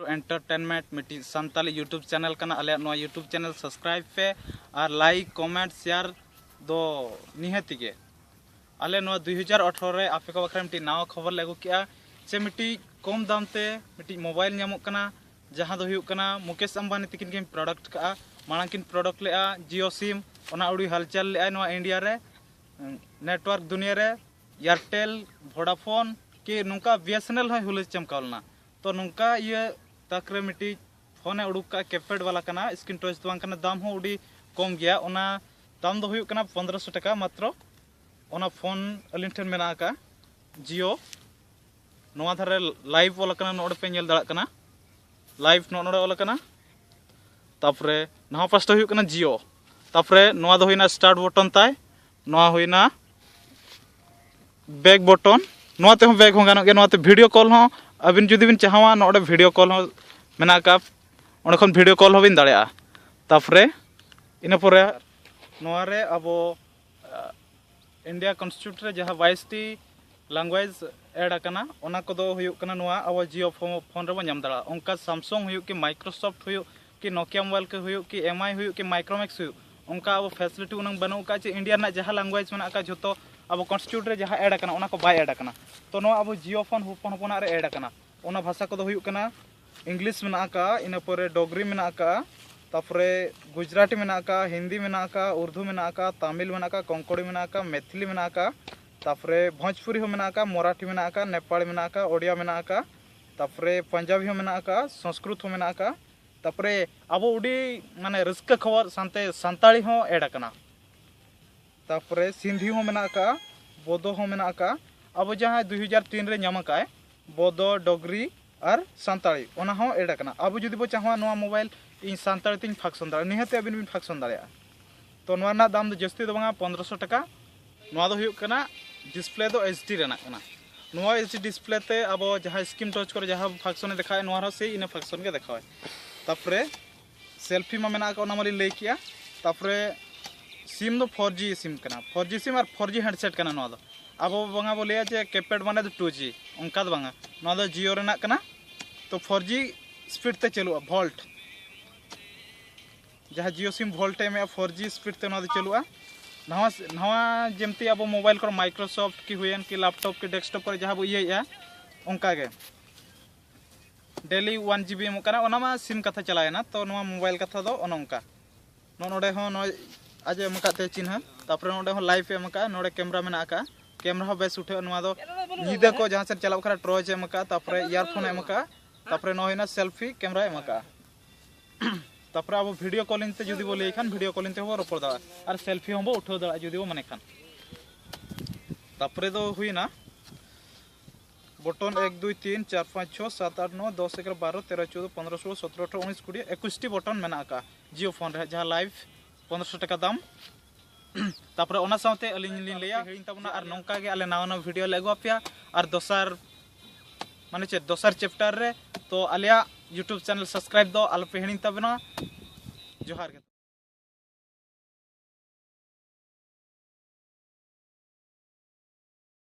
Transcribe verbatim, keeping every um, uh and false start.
Entertainment ᱢᱤᱫᱴᱤᱡ Santali YouTube channel ᱠᱟᱱᱟ᱾ ᱟᱞᱮᱭᱟᱜ ᱱᱚᱣᱟ YouTube ᱪᱮᱱᱮᱞ ᱥᱟᱵᱥᱠᱨᱟᱭᱤᱵ ᱯᱮ ᱟᱨ ᱞᱟᱭᱤᱠ, ᱠᱚᱢᱮᱱᱴ, ᱥᱮᱭᱟᱨ ᱫᱚ ᱱᱤᱦᱟᱹᱛᱤ ᱜᱮ᱾ ᱟᱞᱮ ᱱᱚᱣᱟ ᱫᱩᱭ ᱦᱟᱡᱟᱨ ᱟᱴᱷᱨᱚ ᱨᱮ ᱟᱯᱮ ᱠᱚ ᱵᱟᱠᱷᱨᱟ ᱢᱤᱫᱴᱤᱡ ᱱᱟᱣᱟ ᱠᱷᱚᱵᱚᱨ ᱞᱮ ᱟᱹᱜᱩ ᱠᱮᱜᱼᱟ, ᱪᱮ ᱢᱤᱫᱴᱤᱡ ᱠᱚᱢ ᱫᱟᱢ ᱛᱮ ᱢᱤᱫᱴᱤᱡ ᱢᱳᱵᱟᱭᱤᱞ ᱧᱟᱢᱚᱜ ᱠᱟᱱᱟ, ᱡᱟᱦᱟᱸ ᱫᱚ ᱦᱩᱭᱩᱜ ᱠᱟᱱᱟ ᱢᱩᱠᱮᱥ ᱟᱢᱵᱟᱱᱤ ᱛᱤᱠᱤᱱ ᱠᱤᱱ ᱯᱨᱚᱰᱟᱠᱴ ᱠᱟᱜᱼᱟ᱾ ᱢᱟᱲᱟᱝ ᱠᱤᱱ ᱯᱨᱚᱰᱟᱠᱴ ᱞᱮᱜᱼᱟ ᱡᱤᱭᱳ ᱥᱤᱢ, ᱚᱱᱟ ᱟᱹᱰᱤ ᱦᱟᱞᱪᱟᱞ ᱞᱮᱜᱼᱟᱭ ᱱᱚᱣᱟ ᱤᱱᱰᱤᱭᱟ ᱨᱮ, ᱱᱮᱴᱣᱟᱨᱠ ᱫᱩᱱᱤᱭᱟᱹ ᱨᱮ᱾ ᱮᱭᱟᱨᱴᱮᱞ, ᱵᱷᱳᱰᱟᱯᱷᱳᱱ ᱠᱤ ᱱᱚᱝᱠᱟ ᱵᱤ ᱮᱥ ᱮᱱ ᱮᱞ ᱦᱚᱸᱭ ᱦᱩᱞᱟᱹ ᱪᱟᱢᱠᱟᱣ ᱞᱮᱱᱟ᱾ ᱛᱚ ᱱᱚᱝᱠᱟ ᱤᱭᱟᱹ ᱛᱟᱠ ᱨᱮ ᱢᱤᱫᱴᱤᱡ ᱯᱷᱳᱱᱮ ᱩᱰᱩᱠ ᱠᱟᱜᱼᱟ, ᱠᱤᱯᱮᱰ ᱵᱟᱞᱟ ᱠᱟᱱᱟ, ᱥᱠᱨᱤᱱ ᱴᱟᱪ ᱫᱚ ᱵᱟᱝ ᱠᱟᱱᱟ, ᱫᱟᱢ ᱦᱚᱸ ᱟᱹᱰᱤ ᱠᱚᱢ ᱜᱮᱭᱟ᱾ ᱚᱱᱟ ᱫᱟᱢ ᱫᱚ ᱦᱩᱭᱩᱜ ᱠᱟᱱᱟ ᱯᱚᱱᱫᱽᱨᱚᱥᱚ ᱴᱟᱠᱟ ᱢᱟᱛᱨᱚ᱾ ᱚᱱᱟ ᱯᱷᱳᱱ ᱟᱹᱞᱤᱧ ᱴᱷᱮᱱ ᱢᱮᱱᱟᱜ ᱟᱠᱟᱫ ᱡᱤᱭᱳ᱾ ᱱᱚᱣᱟ ᱫᱷᱟᱨᱮ ᱞᱟᱭᱤᱵᱷ ᱚᱞ ᱟᱠᱟᱱᱟ, ᱱᱚᱰᱮ ᱯᱮ ᱧᱮᱞ ᱫᱟᱲᱮᱭᱟᱜ ᱠᱟᱱᱟ, ᱞᱟᱭᱤᱵᱷ ᱱᱚᱜᱼᱚ ᱱᱚᱰᱮ ᱚᱞ ᱟᱠᱟᱱᱟ᱾ ᱛᱟᱯᱚᱨᱮ ᱱᱟᱣᱟ ᱯᱟᱥᱴᱟ ᱦᱩᱭᱩᱜ ᱠᱟᱱᱟ ᱡᱤᱭᱳ, ᱛᱟᱯᱚᱨᱮ ᱱᱚᱣᱟ ᱫᱚ ᱦᱩᱭᱱᱟ ᱥᱴᱟᱨᱴ ᱵᱚᱴᱚᱱ ᱛᱟᱭ, ᱱᱚᱣᱟ ᱦᱩᱭᱱᱟ ᱵᱮᱠ ᱵᱚᱴᱚᱱ, ᱱᱚᱣᱟ ᱛᱮᱦᱚᱸ ᱵᱮᱠ ᱦᱚᱸ ᱜᱟᱱᱚᱜ ᱜᱮᱭᱟ᱾ ᱱᱚᱣᱟᱛᱮ ᱵᱷᱤᱰᱤᱭᱳ ᱠᱚᱞ ᱦᱚᱸ ᱟᱹᱵᱤᱱ ᱡᱩᱫᱤ ᱵᱤᱱ ᱪᱟᱦᱟᱣᱟ, ᱱᱚᱰᱮ ᱵᱷᱤᱰᱤᱭᱳ ᱠᱚᱞ ᱦᱚᱸ ᱢᱮᱱᱟᱜ ᱟᱠᱟᱫ, ᱚᱸᱰᱮ ᱠᱷᱚᱱ ᱵᱷᱤᱰᱤᱭᱳ ᱠᱚᱞ ᱦᱚᱸᱵᱤᱱ ᱫᱟᱲᱮᱭᱟᱜᱼᱟ᱾ ᱛᱟᱯᱚᱨᱮ ᱤᱱᱟᱹ ᱯᱚᱨᱮ ᱱᱚᱣᱟ ᱨᱮ ᱟᱵᱚ ᱤᱱᱰᱤᱭᱟ ᱠᱚᱱᱥᱴᱤᱴᱭᱩᱴ ᱨᱮ ᱡᱟᱦᱟᱸ ᱵᱟᱭᱤᱥ ᱴᱤ ᱞᱮᱝᱜᱩᱭᱮᱡᱽ ᱮᱰ ᱟᱠᱟᱱᱟ, ᱚᱱᱟ ᱠᱚᱫᱚ ᱦᱩᱭᱩᱜ ᱠᱟᱱᱟ ᱱᱚᱣᱟ ᱟᱵᱚ ᱡᱤᱭᱳ ᱯᱷᱳ-, ᱯᱷᱳᱱ ᱨᱮᱵᱚᱱ ᱧᱟᱢ ᱫᱟᱲᱮᱭᱟᱜᱼᱟ᱾ ᱚᱱᱠᱟ ᱥᱟᱢᱥᱩᱝ ᱦᱩᱭᱩᱜ ᱠᱤ, ᱢᱟᱭᱠᱨᱳᱥᱚᱯᱷᱴ ᱦᱩᱭᱩᱜ ᱠᱤ, ᱱᱳᱠᱤᱭᱟ ᱢᱳᱵᱟᱭᱤᱞ ᱠᱚ ᱦᱩᱭᱩᱜ ᱠᱤ, ᱮᱢ ᱟᱭ ᱦᱩᱭᱩᱜ ᱠᱤ, ᱢᱟᱭᱠᱨᱳᱢᱮᱠᱥ ᱦᱩᱭᱩᱜ, ᱚᱱᱠᱟ ᱟᱵᱚ ᱯᱷᱮᱥᱤᱞᱤᱴᱤ ᱩᱱᱟᱹᱝ ᱵᱟᱹᱱᱩᱜ ᱟᱠᱟᱫ ᱡᱮ ᱤᱱᱰᱤᱭᱟ ᱨᱮᱱᱟᱜ ᱡᱟᱦᱟᱸ ᱞᱮᱝᱜᱩᱭᱮᱡᱽ ᱢᱮᱱᱟᱜ ᱟᱠᱟᱫ ᱡᱷᱚᱛᱚ ᱟᱵᱚ ᱠᱚᱱᱥᱴᱤᱴᱭᱩᱴ ᱨᱮ ᱡᱟᱦᱟᱸ ᱮᱰ ᱟᱠᱟᱱᱟ ᱚᱱᱟ ᱠᱚ ᱵᱟᱭ ᱮᱰ ᱟᱠᱟᱱᱟ᱾ ᱛᱚ ᱱᱚᱣᱟ ᱟᱵᱚ ᱡᱤᱭᱳ ᱯᱷᱳᱱ ᱦᱚᱯᱚᱱ ᱦᱚᱯᱚᱱᱟᱜ ᱨᱮ ᱮᱰ ᱟᱠᱟᱱᱟ᱾ ᱚᱱᱟ ᱵᱷᱟᱥᱟ ᱠᱚᱫᱚ ᱦᱩᱭᱩᱜ ᱠᱟᱱᱟ ᱤᱝᱞᱤᱥ ᱢᱮᱱᱟᱜ ᱟᱠᱟᱫᱼᱟ, ᱤᱱᱟᱹ ᱯᱚᱨᱮ ᱰᱳᱜᱽᱨᱤ ᱢᱮᱱᱟᱜ ᱟᱠᱟᱫᱼᱟ, ᱛᱟᱯᱚᱨᱮ ᱜᱩᱡᱽᱨᱟᱴᱤ ᱢᱮᱱᱟᱜ ᱟᱠᱟᱫᱼᱟ, ᱦᱤᱱᱫᱤ ᱢᱮᱱᱟᱜ ᱟᱠᱟᱫᱼᱟ, ᱩᱨᱫᱩ ᱢᱮᱱᱟᱜ ᱟᱠᱟᱫᱼᱟ, ᱛᱟᱢᱤᱞ ᱢᱮᱱᱟᱜ ᱟᱠᱟᱫᱼᱟ, ᱠᱚᱝᱠᱚᱲᱤ ᱢᱮᱱᱟᱜ ᱟᱠᱟᱫᱼᱟ, ᱢᱮᱛᱷᱤᱞᱤ ᱢᱮᱱᱟᱜ ᱟᱠᱟᱫᱼᱟ, ᱛᱟᱯᱚᱨᱮ ᱵᱷᱳᱡᱽᱯᱩᱨᱤ ᱦᱚᱸ ᱢᱮᱱᱟᱜ ᱟᱠᱟᱫᱼᱟ, ᱢᱚᱨᱟᱴᱷᱤ ᱢᱮᱱᱟᱜ ᱟᱠᱟᱫᱼᱟ, ᱱᱮᱯᱟᱲᱤ ᱢᱮᱱᱟᱜ ᱟᱠᱟᱫᱼᱟ, ᱳᱰᱤᱭᱟ ᱢᱮᱱᱟᱜ ᱟᱠᱟᱫᱼᱟ, ᱛᱟᱯᱚᱨᱮ ᱯᱟᱧᱡᱟᱵᱤ ᱦᱚᱸ ᱢᱮᱱᱟᱜ ᱟᱠᱟᱫᱼᱟ, ᱥᱚᱝᱥᱠᱨᱩᱛ ᱦᱚᱸ ᱢᱮᱱᱟᱜ ᱟᱠᱟᱫᱼᱟ᱾ ᱛᱟᱯᱚᱨᱮ ᱟᱵᱚ ᱟᱹᱰᱤ ᱢᱟᱱᱮ ᱨᱟᱹᱥᱠᱟᱹ ᱠᱷᱚᱵᱚᱨ ᱥᱟᱶᱛᱮ ᱥᱟᱱᱛᱟᱲᱤ ᱦᱚᱸ ᱮᱰ ᱟᱠᱟᱱᱟ᱾ ᱛᱟᱯᱚᱨᱮ ᱥᱤᱱᱫᱷᱤ ᱦᱚᱸ ᱢᱮᱱᱟᱜ ᱟᱠᱟᱫᱼᱟ, ᱵᱳᱫᱳ ᱦᱚᱸ ᱢᱮᱱᱟᱜ ᱟᱠᱟᱫᱼᱟ᱾ ᱟᱵᱚ ᱡᱟᱦᱟᱸ ᱫᱩᱭ ᱦᱟᱡᱟᱨ ᱛᱤᱱ ᱨᱮ ᱧᱟᱢ ᱟᱠᱟᱫᱼᱟᱭ ᱵᱳᱫᱳ, ᱰᱳᱜᱽᱨᱤ ᱟᱨ ᱥᱟᱱᱛᱟᱲᱤ, ᱚᱱᱟ ᱦᱚᱸ ᱮᱰ ᱟᱠᱟᱱᱟ᱾ ᱟᱵᱚ ᱡᱩᱫᱤ ᱵᱚ ᱪᱟᱦᱟᱣᱟ ᱱᱚᱣᱟ ᱢᱳᱵᱟᱭᱤᱞ ᱤᱧ ᱥᱟᱱᱛᱟᱲᱤ ᱛᱤᱧ ᱯᱷᱟᱝᱥᱚᱱ ᱫᱟᱲᱮᱭᱟᱜᱼᱟ, ᱱᱤᱦᱟᱹᱛ ᱟᱹᱵᱤᱱ ᱵᱤᱱ ᱯᱷᱟᱝᱥᱚᱱ ᱫᱟᱲᱮᱭᱟᱜᱼᱟ᱾ ᱛᱚ ᱱᱚᱣᱟ ᱨᱮᱱᱟᱜ ᱫᱟᱢ ᱫᱚ ᱡᱟᱹᱥᱛᱤ ᱫᱚ ᱵᱟᱝᱟ, ᱯᱚᱱᱫᱽᱨᱚᱥᱚ ᱴᱟᱠᱟ᱾ ᱱᱚᱣᱟ ᱫᱚ ᱦᱩᱭᱩᱜ ᱠᱟᱱᱟ ᱰᱤᱥᱯᱞᱮ ᱫᱚ ᱮᱭᱤᱪ ᱰᱤ ᱨᱮᱱᱟᱜ ᱠᱟᱱᱟ᱾ ᱱᱚᱣᱟ ᱮᱭᱤᱪ ᱰᱤ ᱰᱤᱥᱯᱞᱮ ᱛᱮ ᱟᱵᱚ ᱡᱟᱦᱟᱸ ᱥᱠᱨᱤᱱ ᱴᱟᱪ ᱠᱚᱨᱮ ᱡᱟᱦᱟᱸ ᱯᱷᱟᱝᱥᱚᱱᱮ ᱫᱮᱠᱷᱟᱣᱮᱫ, ᱱᱚᱣᱟ ᱨᱮᱦᱚᱸ ᱥᱮᱭ ᱤᱱᱟᱹ ᱯᱷᱟᱝᱥᱚᱱ ᱜᱮ ᱫᱮᱠᱷᱟᱣᱟᱭ᱾ ᱛᱟᱯᱚᱨᱮ ᱥᱮᱞᱯᱷᱤ ᱢᱟ ᱢᱮᱱᱟᱜ ᱟᱠᱟᱫ, ᱚᱱᱟ ᱢᱟᱞᱤᱧ ᱞᱟᱹᱭ ᱠᱮᱜᱼᱟ᱾ ᱛᱟᱯᱚᱨᱮ ᱥᱤᱢ ᱫᱚ ᱯᱷᱳᱨ ᱡᱤ ᱥᱤᱢ ᱠᱟᱱᱟ, ᱯᱷᱳᱨ ᱡᱤ ᱥᱤᱢ ᱟᱨ ᱯᱷᱳᱨ ᱡᱤ ᱦᱮᱱᱰᱥᱮᱴ ᱠᱟᱱᱟ ᱱᱚᱣᱟ ᱫᱚ᱾ ᱟᱵᱚ ᱵᱟᱝᱟ ᱵᱚ ᱞᱟᱹᱭᱟ ᱡᱮ ᱠᱤᱯᱮᱰ ᱢᱟᱱᱮ ᱫᱚ ᱴᱩ ᱡᱤ, ᱚᱱᱠᱟ ᱫᱚ ᱵᱟᱝᱟ, ᱱᱚᱣᱟ ᱫᱚ ᱡᱤᱭᱳ ᱨᱮᱱᱟᱜ ᱠᱟᱱᱟ᱾ ᱛᱚ ᱯᱷᱳᱨ ᱡᱤ ᱥᱯᱤᱰ ᱛᱮ ᱪᱟᱹᱞᱩᱜᱼᱟ, ᱵᱷᱚᱞᱴ᱾ ᱡᱟᱦᱟᱸ ᱡᱤᱭᱳ ᱥᱤᱢ ᱵᱷᱚᱞᱴ ᱮ ᱮᱢᱮᱜᱼᱟ, ᱯᱷᱳᱨ ᱡᱤ ᱥᱯᱤᱰ ᱛᱮ ᱱᱚᱣᱟ ᱫᱚ ᱪᱟᱹᱞᱩᱜᱼᱟ᱾ ᱱᱟᱣᱟ ᱱᱟᱣᱟ ᱡᱮᱢᱛᱤ ᱟᱵᱚ ᱢᱳᱵᱟᱭᱤᱞ ᱠᱚᱨᱮ ᱢᱟᱭᱠᱨᱳᱥᱚᱯᱷᱴ ᱠᱤ ᱦᱩᱭᱮᱱ ᱠᱤ ᱞᱮᱯᱴᱚᱯ ᱠᱤ ᱰᱮᱥᱠᱴᱚᱯ ᱠᱚᱨᱮ ᱡᱟᱦᱟᱸ ᱵᱚ ᱤᱭᱟᱹᱭᱮᱜᱼᱟ, ᱚᱱᱠᱟ ᱜᱮ ᱰᱮᱞᱤ ᱚᱣᱟᱱ ᱡᱤ ᱵᱤ ᱮᱢᱚᱜ ᱠᱟᱱᱟ, ᱚᱱᱟ ᱢᱟ ᱥᱤᱢ ᱠᱟᱛᱷᱟ ᱪᱟᱞᱟᱣᱮᱱᱟ᱾ ᱛᱚ ᱱᱚᱣᱟ ᱢᱳᱵᱟᱭᱤᱞ ᱠᱟᱛᱷᱟ ᱫᱚ ᱚᱱᱮ ᱚᱱᱠᱟ᱾ ᱱᱚᱜᱼᱚ ᱱᱚᱰᱮ ᱦᱚᱸ ᱱᱚᱜᱼᱚᱭ ᱟᱡ ᱮ ᱮᱢ ᱟᱠᱟᱫ ᱛᱟᱭᱟ ᱪᱤᱱᱦᱟᱹ, ᱛᱟᱨᱯᱚᱨᱮ ᱱᱚᱰᱮ ᱦᱚᱸ ᱞᱟᱭᱤᱯ ᱮ ᱮᱢ ᱟᱠᱟᱫᱼᱟ, ᱱᱚᱰᱮ ᱠᱮᱢᱨᱟ ᱢᱮᱱᱟᱜ ᱟᱠᱟᱫᱼᱟ᱾ ᱠᱮᱢᱨᱟ ᱦᱚᱸ ᱵᱮᱥ ᱩᱴᱷᱟᱹᱜᱼᱟ᱾ ᱱᱚᱣᱟ ᱫᱚ ᱧᱤᱫᱟᱹ ᱠᱚ ᱡᱟᱦᱟᱸ ᱥᱮᱫ ᱪᱟᱞᱟᱜ ᱠᱟᱱᱟ ᱴᱚᱨᱪ ᱮ ᱮᱢ ᱟᱠᱟᱫᱼᱟ, ᱛᱟᱨᱯᱚᱨᱮ ᱤᱭᱟᱨᱯᱷᱳᱱ ᱮ ᱮᱢ ᱟᱠᱟᱫᱼᱟ, ᱛᱟᱨᱯᱚᱨᱮ ᱱᱚᱜᱼᱚᱭ ᱦᱮᱱᱟᱜ ᱥᱮᱞᱯᱷᱤ ᱠᱮᱢᱨᱟᱭ ᱮᱢ ᱟᱠᱟᱫᱼᱟ᱾ ᱛᱟᱨᱯᱚᱨᱮ ᱟᱵᱚ ᱵᱷᱤᱰᱤᱭᱳ ᱠᱚᱞᱤᱝ ᱛᱮ ᱡᱩᱫᱤ ᱵᱚ ᱞᱟᱹᱭ ᱠᱷᱟᱱ ᱵᱷᱤᱰᱤᱭᱳ ᱠᱚᱞᱤᱝ ᱛᱮᱦᱚᱸ ᱵᱚ ᱨᱚᱯᱚᱲ ᱫᱟᱲᱮᱭᱟᱜᱼᱟ ᱟᱨ ᱥᱮᱞᱯᱷᱤ ᱦᱚᱸᱵᱚ ᱩᱴᱷᱟᱹᱣ ᱫᱟᱲᱮᱭᱟᱜᱼᱟ ᱡᱩᱫᱤ ᱵᱚ ᱢᱚᱱᱮ ᱠᱷᱟᱱ᱾ ᱛᱟᱨᱯᱚᱨᱮ ᱫᱚ ᱦᱩᱭᱱᱟ ᱵᱚᱴᱚᱱ ᱮᱠ ᱫᱩᱭ ᱛᱤᱱ ᱪᱟᱨ ᱯᱟᱸᱪ ᱪᱷᱚ ᱥᱟᱛ ᱟᱴ ᱱᱚ ᱫᱚᱥ ᱮᱜᱟᱨᱚ ᱵᱟᱨᱚ ᱛᱮᱨᱚ ᱪᱳᱫᱽᱫᱳ ᱯᱚᱱᱫᱽᱨᱚ ᱥᱳᱞᱳ ᱥᱚᱛᱨᱚ ᱟᱴᱷᱨᱚ ᱩᱱᱤᱥ ᱠᱩᱲᱤ ᱮᱠᱩᱥ ᱴᱤ ᱵᱚᱴᱚᱱ ᱢᱮᱱᱟᱜ ᱟᱠᱟᱫᱼᱟ ᱡᱤᱭᱳ ᱯᱷᱳᱱ ᱨᱮ, ᱡᱟᱦᱟᱸ ᱞᱟᱭᱤᱯ ᱯᱚᱱᱫᱽᱨᱚᱥᱚ ᱴᱟᱠᱟ ᱫᱟᱢ᱾ ᱛᱟᱨᱯᱚᱨᱮ ᱚᱱᱟ ᱥᱟᱶᱛᱮ ᱟᱹᱞᱤᱧ ᱞᱤᱧ ᱞᱟᱹᱭᱟ ᱦᱤᱲᱤᱧ ᱛᱟᱵᱚᱱᱟ, ᱟᱨ ᱱᱚᱝᱠᱟ ᱜᱮ ᱟᱞᱮ ᱱᱟᱣᱟ ᱱᱟᱣᱟ ᱵᱷᱤᱰᱤᱭᱳ ᱞᱮ ᱟᱹᱜᱩ ᱟᱯᱮᱭᱟ᱾ ᱟᱨ ᱫᱚᱥᱟᱨ ᱢᱟᱱᱮ ᱪᱮᱫ ᱫᱚᱥᱟᱨ ᱪᱮᱯᱴᱟᱨ ᱨᱮ, ᱛᱚ ᱟᱞᱮᱭᱟᱜ ᱭᱩᱴᱩᱵᱽ ᱪᱮᱱᱮᱞ ᱥᱟᱵᱥᱠᱨᱟᱭᱤᱵ ᱫᱚ ᱟᱞᱚᱯᱮ ᱦᱤᱲᱤᱧ ᱛᱟᱵᱚᱱᱟ᱾ ᱡᱚᱦᱟᱨ ᱜᱮ᱾